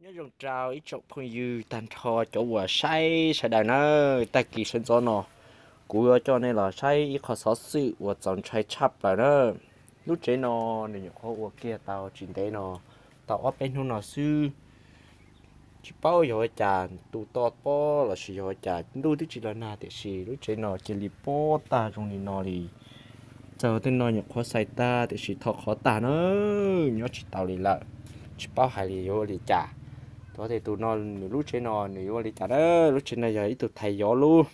Nyob zoo rau ib tsoom phooj ywg tag nrho cov uas saib sawv daws na, tag kis sawv ntxov no kuv yuav coj nej los saib ib qho xov xwm uas txaus ntshai tshaj plaws na. Lub tsev no nws nyuam qhuav ua kiag tau tsis ntev no, tau ob peb hnub no xwb. Tsis paub yog ua cas tus to pob lossis yog ua cas ntuj twb tsis los nag tiam sis lub tsev no cia li pob tag zoo li no li. Txawm tej no nyuam qhuav xais tag tiam sis tho qhov tag na, nyob tsis tau li lawm. Tsis paub hais li yuav ua li cas. Tuav tias tus no nws lub tsev no nws yuav ua li cas na, lub tsev no yog ib tug thais yov lub.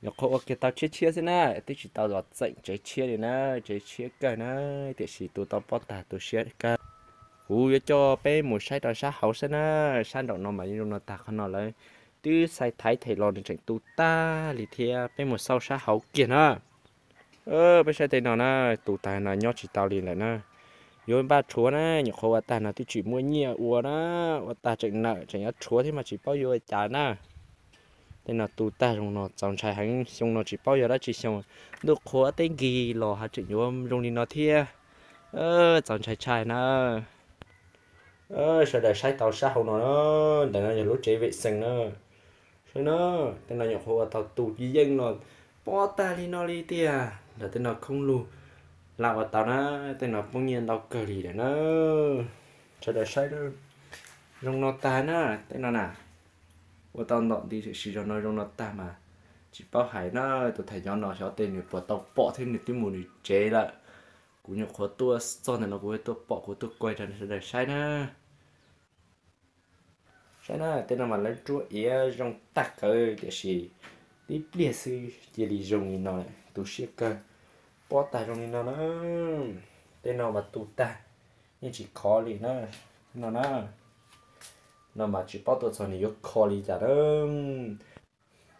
Nyuam qhuav ua kiag tau tshiab tshiab xwb na, twb tsis tau los txeem tsev tshiab li na, tsev tshiab kawg na, tiam sis tus to pob tag tu siab kawg. Kuv yuav coj peb mus saib rau sab hauv xwb na, sab nraum no mas zoo no tag qhov no lawv twb xais thaiv them los nws tseem tu tag li thiab, peb mus xauj sab hauv kiag na. Peb saib tej no na, tu tag no nyob tsis tau li lawm na. Yuav npaj rhuav na, nyuam qhuav ua tag no twb tsis muaj nyiaj ua na, ua tag tseem nawm tseem yuav rhuav thiab mas tsis paub yuav ua cas na. Tej no tu tag zoo no txaus ntshai heev, xyoo no tsis paub yog dab tsi xyoo, ntuj qhuav teb nkig los ho tseem yuav zoo li no thiab. Txaus ntshai tshaj na. Sawv daws saib tau sab hauv no, ntawm no yog lub tsev vem xees na. Saib na, tej no nyuam qhuav ua tau tus yeej los pob tag li no li tiag, ntawm tej no khoob lug lam ua tau na, tej no poob nyiaj ntau kawg li lawm na. Sawv daws saib zoo no tag na, tej no na. Ua tau ntom nti tiam sis zaum no zoo no tag mas tsis paub hais na, tus thais yov no xyov tej nws puas tau pom thiab nws twb mus nws tsev lawm. Kuv nyuam qhuav tuaj txog ntawm no kuv tuaj pom kuv tuaj kuaj rau sawv daws saib na. Saib na, tej no mas lawv ruab iav zoo tag kawg tiam sis tib pliag xwb cia li zoo li no lawm, tu siab kawg. Pob tag zoo li no na, tej no mas tu tag yeej tsis khov li na. Tej no na, no mas tsis paub tuaj txog nws yuav kho li cas na.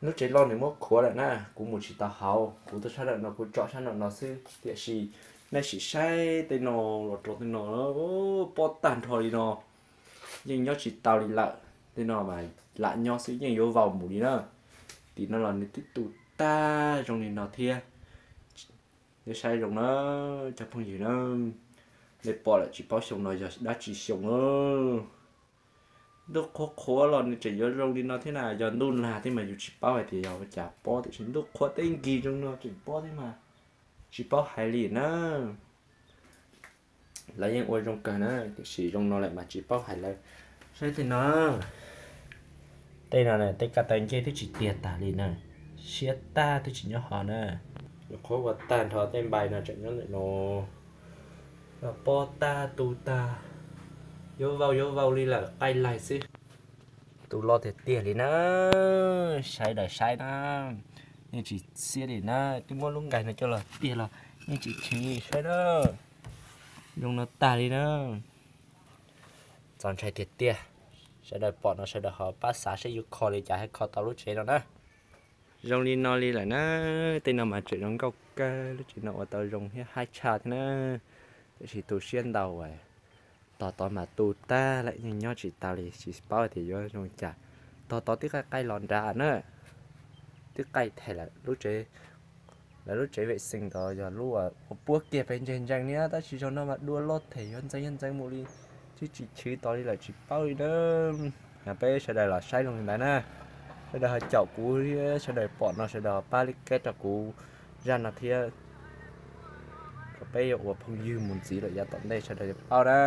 Lub tsev loj nws muab khuav lawm na, kuv mus tsis tau hauv, kuv tuaj sab nraum no kuv tsom sab nraum no xwb tiam sis nej sim saib tej no los rau tej no, pob tag nrho li no, yeej nyob tsis tau li lawm. Tej no mas lam nyob xwb yeej yuav vau mus li na. Tim no los nws twb tu tag zoo li no thiab. Nej saib zoo na, cov phooj ywg na, nej pom lawm tsis paub xyoo no yog dab tsi xyoo na. Ntuj qhuav qhuav los nws tseem yuav zoo li no thiab na, yog ntuj nag thiab mas yus tsis paub hais tias yog ua cas pob tiam sis ntuj qhuav teb nkig zoo no tseem pob thiab mas tsis paub hais li na. Lawv yeej ua zoo kawg na, tiam sis zoo no lawm mas tsis paub hais lawm. Saib tej no, tej no tej kab taw ncej twb tsis tiag tag li na, siab tag twb tsis nyob hov na. Nyuam qhuav ua tag nrho tej npai no tseem nyob ntawm no. Pob tag tu tag, yuav vau yuav vau li lawm qaij laig xwb. Tu loj tiag tiag li na, sawv daws saib na, yeej tsis xiab li na, twb muab lub nqaij no coj los tiag los yeej tsis chwv li, saib na, zoo no tag li na. Txaus ntshai tiag tiag, sawv daws pom no sawv daws ho pab xav saib yuav kho li cas thiaj kho tau lub tsev no na. Zoo li no li lawm na, tej no mas tseem zoo nkauj kawg, lub tsev no ua tau zoo thiab haib tshaj thiab na, tiam sis tu siab ntau as. Tog tod mas tu tag lawm yeej nyob tsis tau li, tsis paub tias yuav zoo cas. Tog tod twb qaij qaij los nrad na, twb qaij them lawm. Lub tsev, lawv lub tsev vem xees tod yog lub uas puab kiag pes ntseeg ntsees li, tab sis zaum no mas dua loj them yuav ntxeev yuav ntxeev mus li, twb tsis chwv tod li lawm tsis paub li na. Peb sawv daws los saib zoo li ntawd na, sawv daws ho caum kuv thiab sawv daws pom no sawv daws ho pab like rau kuv zaj no thiab, kom peb yuav ua phooj ywg mus ntxiv lawm yav tom ntej sawv daws yuav paub na.